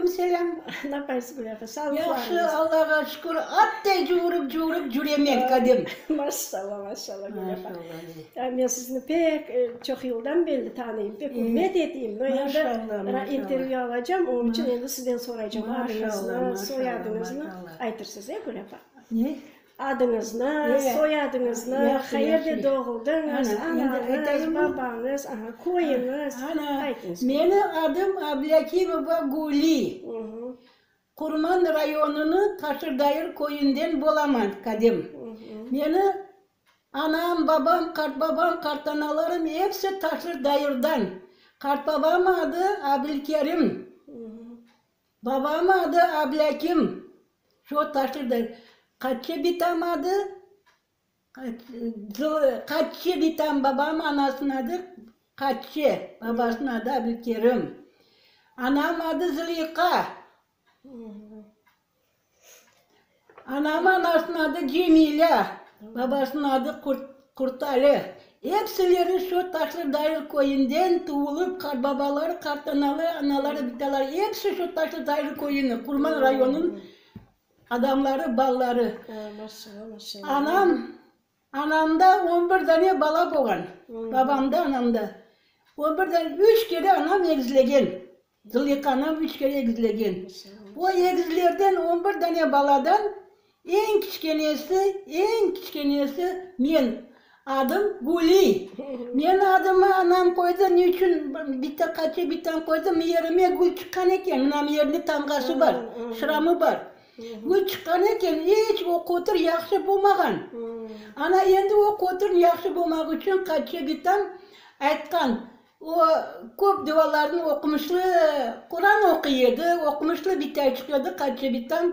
Selâm. Napaysız, Gül apa, sağlıqlarıñız? Yahşı, Allağa şükür, attay cuvurıp-cuvurıp cüremen, kadem. Maşallah, maşallah, Gül apa. Men sizni pek çoq yıldan berli tanıyım, pek ürmet eteyim. Endi intervyu alacam, onıñ içün endi sizden soraycam, adıñıznı, soyadıñıznı aytırsız, e, Gül apa? Ne? Adıñıznı, soyadıñıznı, qayerde doğuldıñız, anañız, babañız, aha, köyüñiz, aytıñız. Meni adım Ablâkimova Güli. Qurman rayonınıñ Taşırdayır köyünden bolaman, kadem. Meni anam, babam, qartbabam, qartanalarım episi Taşırdayırdan. Qartbabam adı Abilkerim. Babam adı Ablâkim, şo Taşırdayır. Qaççe bitam adı, Qaççe bitam, babam anasınıñ adı Qaççe, babasınıñ adı Abilkerim. Anam adı Zıleyqa. Anam anasınıñ adı Cemile, babasınıñ adı Qurtali. Epsileri şu Taşlıdayır köyünden tuvulıp, qartbabaları, qartanaları, anaları, bitaları episi şu Taşlıdayır köyüniñ, Qurman rayonınıñ adamları, balaları. Anam, anamda on bir dane bala bolğan, babamda, anamda. On bir dane, üç kere anam egizlegen. Zıleyqanam üç kere egizlegen. O egizlerden, on bir dane baladan eñ kiçkenesi, eñ kiçkenesi men. Adım Güli. Meni adımı anam qoydı, ne içün bitta qaçı bittan qoydı, miyerime gül çıqqan eken, mına miyerinde tamğası bar, şramı bar. Gül çıqqan eken, iç o qotur yahşı bolmağan. Ana endi o qotur yahşı bolmaq içün Qaçı bitam aytqan, O, köp dualarnı oqumışlı, Quran oquy edi, oqumışlı bitayçıq edi, Qaçı bitam.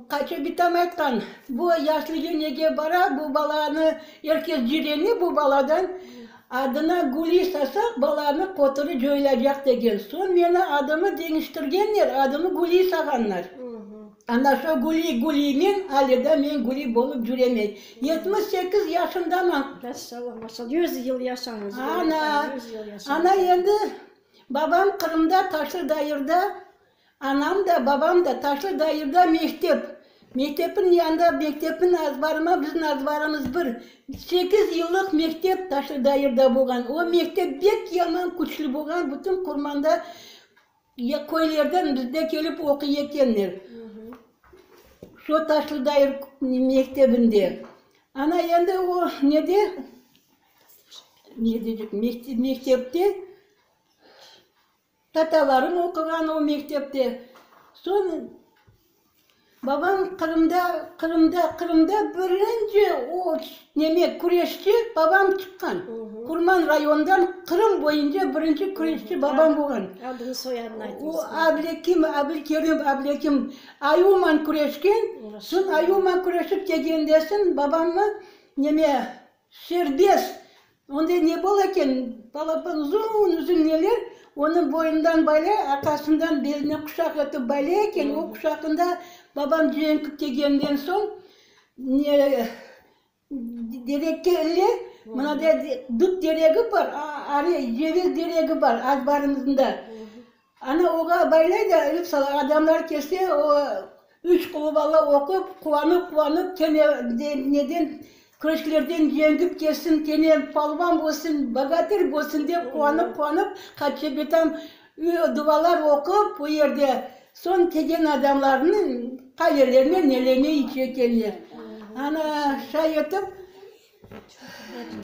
Qaçı bitam aytqan, bu yaşlıge nege bara, bu balanı er kes cirene bu baladan, adına Güli sasaq, balanı qoturı coyulacaq degen. Soñ meni adımı deñiştirgenler, adımı Güli sağanlar. Ana şo Güli, Güliymen, ale da men Güli bolıp cüremey. 78 yaşındaman. Maşallah, maşallah, yüz yıl yaşañız. Ana, ana endi babam Qırımda Taşlı-Dayırda, anam da, babam da Taşlı-Dayırda mektep, mektepniñ yanında, mektepniñ azbarıma, bizim azbarımız bir, sekiz yıllıq mektep Taşlı-Dayırda bolğan. O mektep bek yaman küçlü bolğan, bütün Qurmanda Ya köylerden bizde kelip oquy ekenler. Şo Taşlıdayır mektebinde. Ana endi o nede, ne deycek, mektepte tatalarım oquğan o mektepte. Soñ Babam Qırımda, Qırımda, Qırımda birinci o neme, küreşçi babam çıqqan. Qurman rayonından Qırım boyunca birinci küreşçi babam bolğan. Adını, soyadını aytıñız. O Ablekim, Abilkerim, Ablekim ayuvman küreşken, soñ ayuvman küreşip kelgendesin babamnı neme, Serbest, onda ne bola eken, balaban uzun-uzun neler, onı boyundan baylay, arqasından beline quşaq etip baylay eken, o quşaqında babam cenkip kelgenden soñ, ne, derekke ile, mına da dut deregi bar, are, ceviz deregi bar azbarımızda. Ana oğa baylay da ilip sala, adamlar kelse, o üç quluvalla oqup, quvanıp-quvanıp, kene neden, küreşlerden cengip kelsin, kene palvan bolsun, bogatir bolsun dep quvanıp-quvanıp, Hatice bitam duvalar oqup, o yerde soñ kelgen adamlarnıñ qavelerine, nelerine içe ekenler. Ana, şay etip.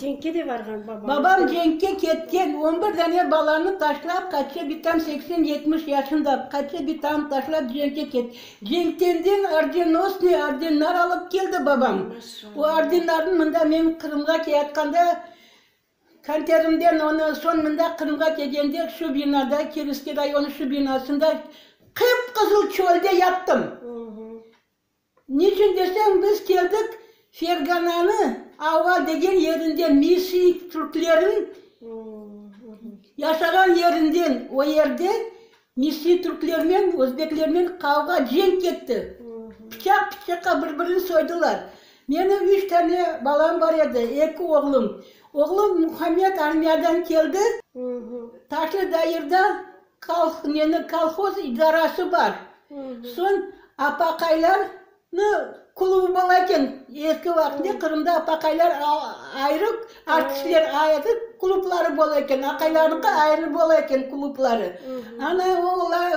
Cenkke de barğan babañız. Babam cenkke ketken, on bir dane balanı taşlap, Hatice bitam seksen-yetmiş yaşında, Hatice bitamnı taşlap cenkke ket. Cenktenden ordenosnıy ordenlar alıp keldi babam. O ordenlarnı mında men Qırımğa keyatqanda kanterimden onı soñ mında Qırımğa kelgende şu binada, Kirovskiy rayonı şu binasında qıp-qızıl çölde yattım. Niçün deseñ, biz keldik Fergananı Ava degen yerinden, Misi türklerin yaşağan yerinden, o yerde Misi türklernen, özbeklernen qavğa, cenk ketti. Pıçaq pıçaqqa bir-birini soydılar. Menim üç tane balam bar edi, eki oğlum. Oğlum Muhammed armiyadan keldi, Taşlı Dayırda. neni, kolhoz idarası bar. Soñ apaqaylarnı klubı bola eken. Eski vaqıtnde Qırımda apaqaylar ayrı, artistler ayrı klubları bola eken, aqaylarnıñki ayrı bola eken klubları. Ana olar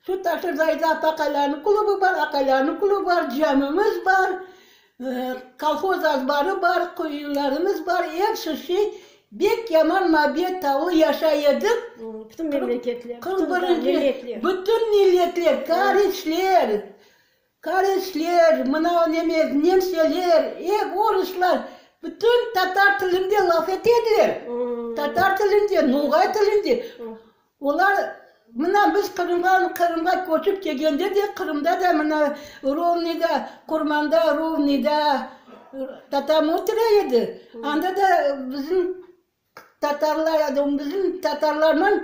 şu Taşırdayda apaqaylarnıñ klubı bar, aqaylarnıñ klubı bar, camimiz bar. Kolhoz azbarı bar, quyularımız bar, episi şey, bek yaman mabet tavlı yaşay edik. Bütün memleketler, bütün milletler. Bütün milletler, koreysler, koreysler, mına neme, nemseler, ep oruslar, bütün tatar tilinde laf ete ediler. Tatar tilinde, noğay tilinde. Olar, mına biz Qırımğa, Qırımğa köçip kelgende de, Qırımda da mına Rovnıda, Qurmanda, Rovnıda tatam otura edi. Anda da bizim tatarlar, bizim tatarlarman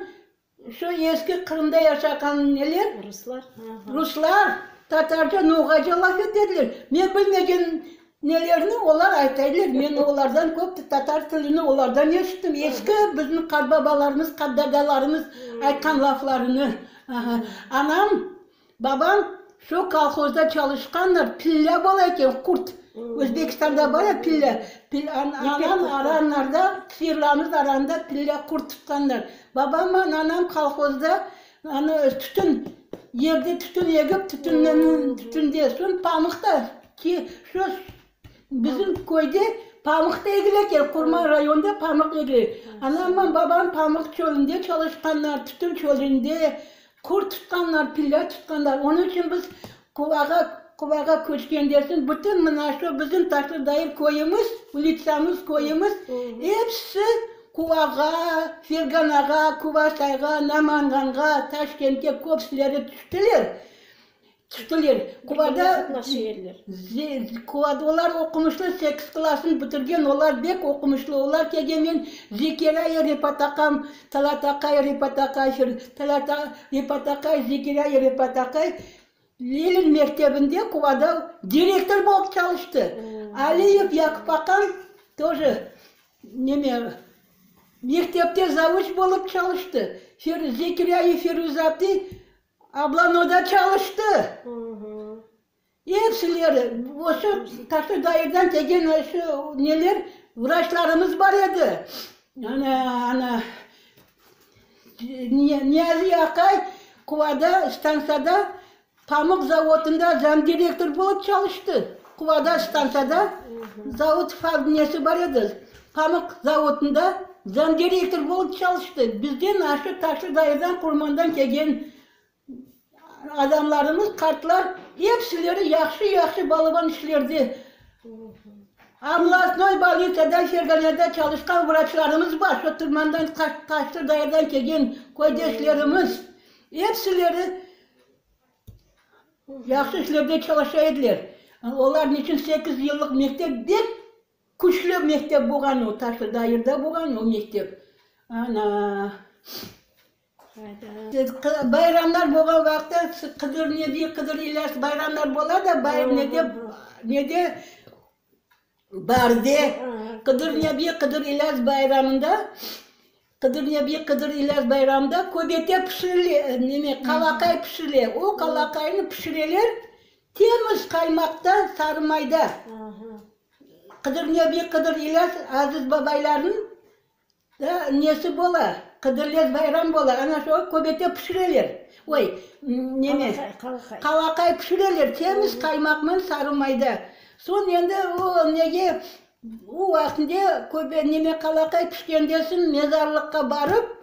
şu eski Qırımda yaşağan neler, Ruslar, ruslar tatarca, noğayca laf ete ediler. Men bilmegen Nelerni olar ayta ediler, men olardan köp tatar tilini olardan eşittim, eski bizim qartbabalarımız, qartdadalarımız aytqan laflarını. Aha, anam, babam şu kolhozda çalışqanlar, pilla bola eken, qurt, Özbekistanda bar ya pilla, anam aranlarda, sıyırlarımız aranda pilla qurt tutqanlar. Babamman anam kolhozda anı tütün, yerde tütün egip, tütünden, tütünde, soñ pamıq da Ki, şu bizim köyde pamıq da egile eken, Qurman rayonında pamıq egile. Anamman babam pamıq çölünde çalışqanlar, tütün çölünde, qurt tutqanlar, pilla tutqanlar. Onıñ içün biz Quvağa, Quvağa köçkenden soñ bütün mına şu bizim Taşlı-Dayır köyümiz, ulitsamız, köyümiz, episi Quvağa, Ferganağa, Kuvasayğa, Namanganğa, Taşkentke köpsileri tüştiler. Tüştiler. Quvada, Quvada olar oqumışlı, sekiz klassnı bitirgen, olar bek oqumışlı. Olar kelgen men Zekerâya Refat aqam, Talat aqay, Refat aqay, Talat Refat aqay, Zekerâya Refat aqay Lenin mektebinde Quvada direktor bolıp çalıştı. Aliyev Yaqub aqam тоже neme, mektepte zavuç bolıp çalıştı. Zekerâya Feruz apte Ablanoda çalıştı. Epsileri, o şu Taşlı Dayırdan kelgen şu neler, vraçlarımız bar edi. Ana, ana, Niyazi aqay Quvada, stantsiyada, pamıq zavodında zamdirektor bolıp çalıştı. Quvada, stantsiyada zavod nesi bar edi, pamıq zavodında zamdirektor bolıp çalıştı. Bizden aşı Taşlı Dayırdan, Qurmandan kelgen Adamlarımız, qartlar, epsileri yahşı-yahşı balaban işlerde, oblastnoy bolnitsada, Ferganada çalışqan vraçlarımız bar, şu Tırmandan, Taşlı Dayırdan kelgen köydeşlerimiz, epsileri yahşı işlerde çalışa ediler. Olar niçün sekiz yıllıq mektep bek Küçlü mektep bolğan o, Taşlı Dayırda bolğan o mektep. Ana. Bayramlar bolğan vaqıtta Qıdır Nebi, Qıdır İlyas bayramlar bola da, bay nede, nede, Barde, Qıdır Nebi, Qıdır İlyas bayramında, Qıdır Nebi, Qıdır İlyas bayramında köbete pişirile, neme, qalaqay pişirile. O qalaqaynı pişireler temiz qaymaqta, sarı mayda. Qıdır Nebi, Qıdır İlyas aziz babaylarnıñ da nesi bola, Qıdırlez bayram bola, ana şo köbete pişireler, oy, neme, qalaqay pişireler temiz qaymaqman sarı mayda. Soñ endi o nege, o vaqtında köbe, neme, qalaqay pişkenden soñ mezarlıqqa barıp,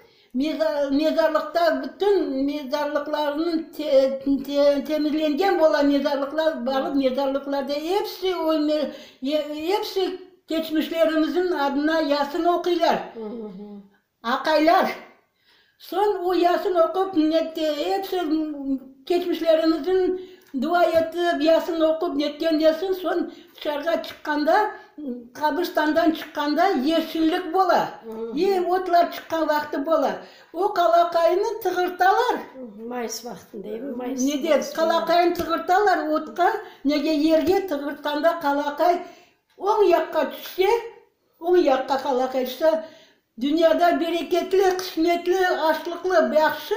Mezarlıqta bütün mezarlıqlarnıñ temizlengen bola mezarlıqlar, barıp mezarlıqlarda episi episi keçmişlerimizniñ adına yasın oquylar, aqaylar. Soñ o yasın oqup episi keçmişlerimizniñ Dua etip, yasın oqup netkenden soñ, soñ tışarığa çıqqanda, qabirstandan çıqqanda yeşillik bola, e, otlar çıqqan vaqtı bola. O qalaqaynı tığırtalar. Mayıs vaqtında, değil mi? Mayıs. Nede, qalaqaynı tığırtalar otqa, nege, yerge tığırtqanda qalaqay oñ yaqqa tüşse, oñ yaqqa qalaqay tüşse. Dünyada bereketli, qısmetli, aşlıqlı, yahşı,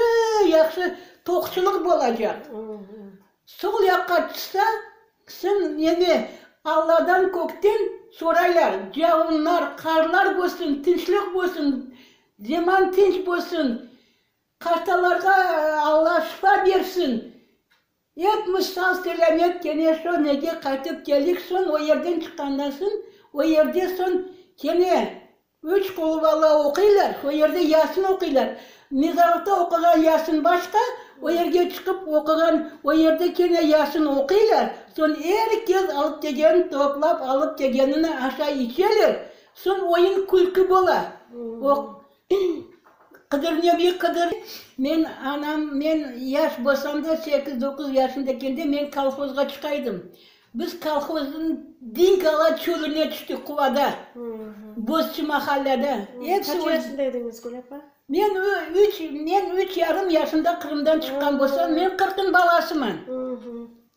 yahşı toqçılıq bolacaq. Sol yaqqa tüşse, sen neme, Alladan kökten soraylar, cavunlar, qarlar bolsun, tınçlıq bolsun, zeman tınç bolsun, hastalarğa Alla şifa bersin. Epimiz sağ-selâmet kene şo nege qaytıp keldik, soñ o yerden çıqqandan soñ, o yerde soñ kene üç quluvalla oquylar, o yerde Yasin oquylar. Mezarlıqta oquğan Yasin başqa, o yerge çıqıp oquğan, o yerde kene Yasin oquylar, soñ er kes alıp kelgenini toplap alıp kelgenini aşay içeler, soñ oyun-külkü bola. O Qıdır Nebi Qıdır. Men anam, men yaş bolsam da, sekiz-doquz yaşında ekende men kolhozğa çıqaydım. Biz kolhoznıñ Dinkala çölüne tüştik, Quvada, Bozçı mahallada. Qaç yaşında ediñiz, Gül apa? Men üç, men üç yarım yaşında Qırımdan çıqqan bolsam, men qırqıñ balasıman.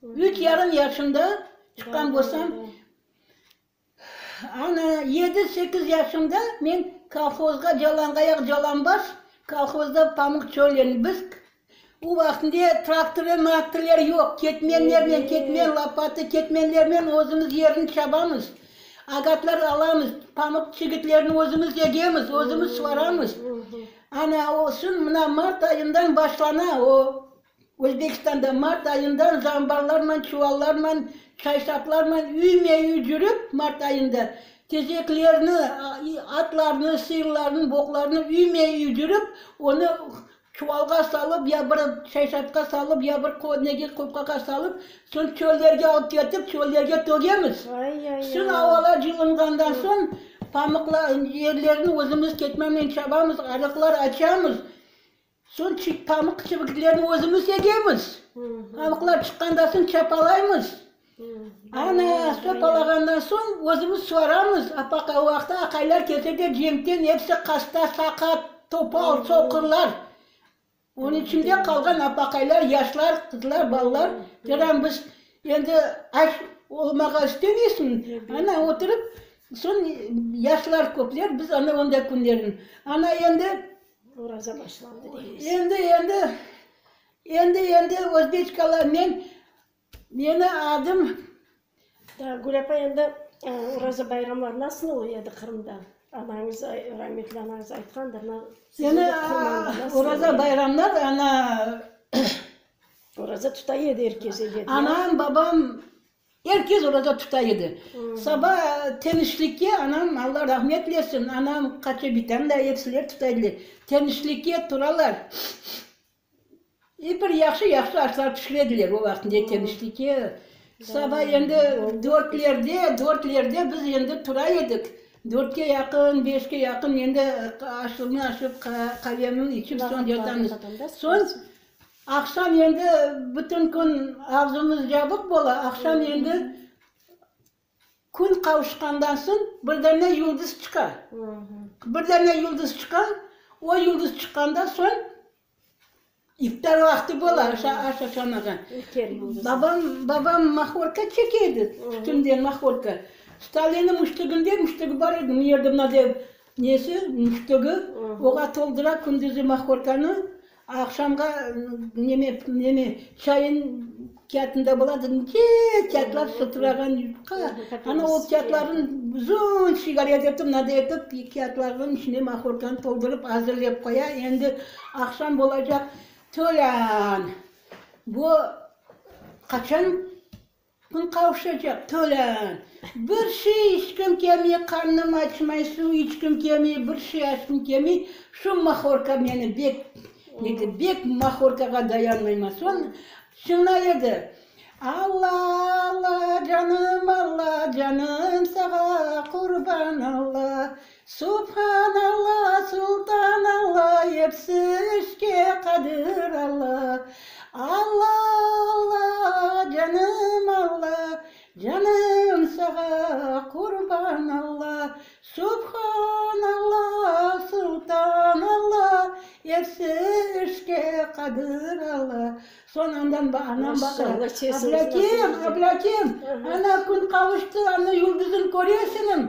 Üç yarım yaşında çıqqan bolsam, Ana, yedi-sekiz yaşımda men kolhozğa calanğayaq calanbaş, kolhozda pamuq çöleni biz o vaqtında traktorı-mraktorlar yoq, ketmenlernen, ketmen lopatı, ketmenlernen özümiz yerini çabamız, agatlar alamız, pamuq çigitlerini özümiz egemiz, özümiz suvaramız. Ana, olsun, mına mart ayından başlana o Özbekistanda mart ayından zambarlarman, çuvallarman, çaysaplarman üyme-üy cürip, mart ayında tezeklerni, atlarnı, sıyırlarnıñ boqlarını üyme-üy cürip, onı çuvalğa salıp ya bir çaysapqa salıp, ya bir nege qopqağa salıp, soñ çöllerge alıp ketip, çöllerge tögemiz. Soñ avalar cılınğandan soñ pamıqlar yerlerini özümiz ketmenmen çabamız, arıqlar açamız. Soñ pamıq çiviklerini özümiz egemiz. Pamıqlar çıqqandan soñ çapalaymız. Ana, çapalağandan soñ özümiz suvaramız. Apaqay o vaqıtta aqaylar kelse de cenkten episi hasta, saqat, topal, soqurlar. Onıñ içinde qalğan apaqaylar, yaşlar, qızlar, balalar. Teran biz endi aç olmağa istemeysiñ. Ana, oturıp, soñ yaşlar köpler, biz ana onday künlerin. Ana, endi Oraza başlandı deymiz. Endi, endi, endi, endi özbeçkalar men, meni adım. Da, Gül apa, endi Oraza bayramlar nasıl oluy edi Qırımda? Anañız, rametli anañız aytqandır, na, siz Meni Oraza bayramlar ana. Oraza tuta edi er kes, ebet, ya? Anam, babam Er kes oraza tuta edi. Saba tenişlikke anam, Alla rahmet eylesin, anam, qaça bitam da epsileri tuta ediler. Tenişlikke turalar. E bir yahşı-yahşı aşlar pişire ediler o vaqtında tenişlikke. Saba endi dörtlerde, dörtlerde biz endi tura edik. Dörtke yaqın, beşke yaqın endi aşımnı aşıp, qavemni içip soñ yatamız. Soñ Aqşam endi bütün kün ağzımız yabıq bola, aqşam endi kün qavuşqandan soñ bir dane yıldız çıqa. Bir dane yıldız çıqa, o yıldız çıqqanda soñ iftar vaqtı bola, aş aşamağa. Babam, babam mahorka çeke edi, tütünden mahorka. Stalinniñ müştüginde, müştügi bar edi, bu yerde mınaday nesi, müştügi, oğa toldura kündüzi mahorkanı, Aqşamğa neme, neme, çayın kâtında boladı, nice kâtlar sıtırağan yufqa. Ana o kâtların uzun sigaret etip, mınaday etip, kâtlarnıñ içine mahorkanı toldurıp azırlap qoya. Endi aqşam bolacaq, Tolân, bu qaçan Kün qavuşacaq, Tolân. Bir şey içkim kelmey, qarnım açmay, suv içkim kelmey, bir şey açqım kelmey. Şu mahorka meni bek, neti, bek mahorkağa dayanmayman. Soñ çıñlay edi, Alla, Alla, canım, Alla, canım sağa qurban, Alla. Subhan Alla, Sultan Alla, epsi işke qadir Alla. Alla, Alla, canım Alla, canım sağa qurban Alla. Subhan Alla, Sultan Alla, epsi işke qadir Alla. Soñ andan anam baqıra, Ablâkim, Ablâkim, ana kün qavuştı, ana yıldızın köresiñmi?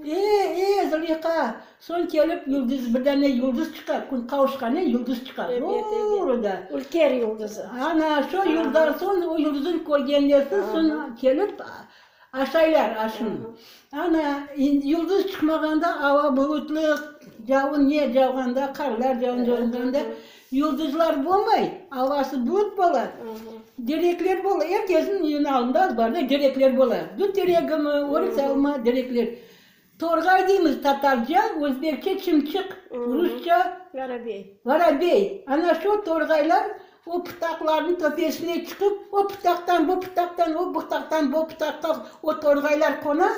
E, e, Zuleyha! Soñ kelip yıldız, bir dane yıldız çıqa, kün qavuşqanen yıldız çıqa, doğru da. Ülker yıldızı. Ana, şo yıldan soñ, o yıldızın körgenlersiñ soñ kelip aşaylar aşını. Ana, yıldız çıqmağanda ava bulutlı, cavun ne cavğanda, qarlar cavun cavğanda, yıldızlar bolmay, avası bulut bola, derekler bola, er kesniñ üyüniñ aldında azbarda derekler bola, dut deregimi, örük alma derekler. Torğay deymiz tatarca, özbekçe çimçiq, rusça Vorobey. Vorobey. Ana şu torğaylar o pıtaqlarnıñ töpesine çıqıp, o pıtaqtan bu pıtaqtan, o pıtaqtan bu pıtaqqa o torğaylar qona.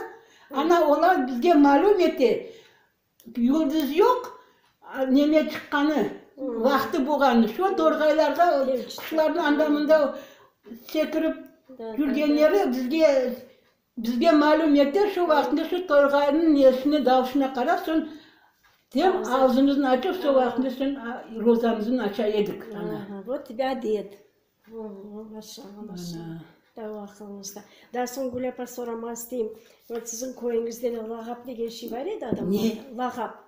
Ana olar bizge malüm ete, yıldız yoq, neme çıqqanı, vaqtı bolğanı. Şu torğaylarğa quşlarnıñ anda-mında sekirip yürgenleri bizge Bizge malüm ete, şu vaqtında şu torğaynıñ nesine, davuşına qarap, soñ tem ağzımıznı açıp, şu vaqtında soñ rozamıznı aça edik, ana. Aha, vot tebe adet. Maşallah, maşallah. Daa o aqılıñızda. Daa soñ Gül apa soramaq isteyim, vot siziñ köyüñizde de lağap degen şey bar edi adamlarda? Ne? Lağap.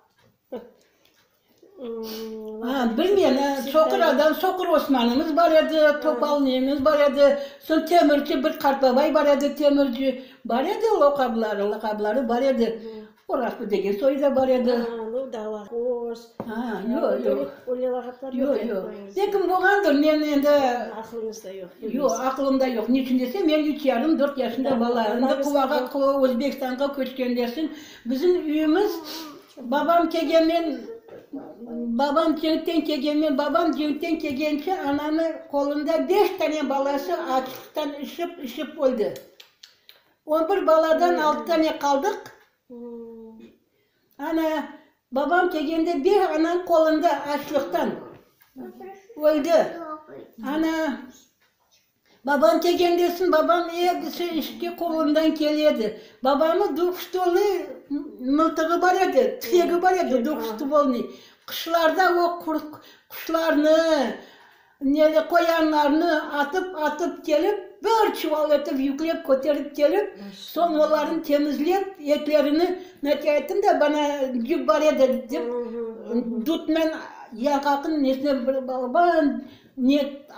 Ha, bilmeyim, soqur adam, soqur Osmanımız bar edi, topal nemiz bar edi, soñ temirci bir qartbabay bar edi, temirci, bar edi loqabları, laqabları bar edi. Oraslı degen soy da bar edi. Nu da, laqoz. Ha, yoq, yoq. Öyle lağaplar yoq edi. Yoq, yoq. Belkim bolğandır, men endi. Aqlıñızda yoq. Yoq, aqlımda yoq. Niçün desem, men üç yarım, dört yaşında bala, endi Quvağa, Özbekistanğa köçkende soñ bizim üyümiz Babam kelgenmen, babam cenkten kelgenmen, babam cenkten kelgence anamı qolunda beş tane balası açlıqtan ışıp, ışıp öldi. On bir baladan altı tane qaldıq. Ana, babam kelgende beş anam qolunda açlıqtan öldi. Ana. Babam kelgendesin, babam episi işke qolundan kele edi. Babamnıñ dvuhstvolnıy mıltığı bar edi, tüfegi bar edi, dvuhstvolnıy. Qışlarda o quşlarnı, neli, qoyanlarnı atıp, atıp kelip, bir çuval etip yüklep köterip kelip, soñ olarnı temizlep, etlerini, men ayttım da, bana yük bar edi dep, dutnen yaqaqnıñ nesine bir balaban ne.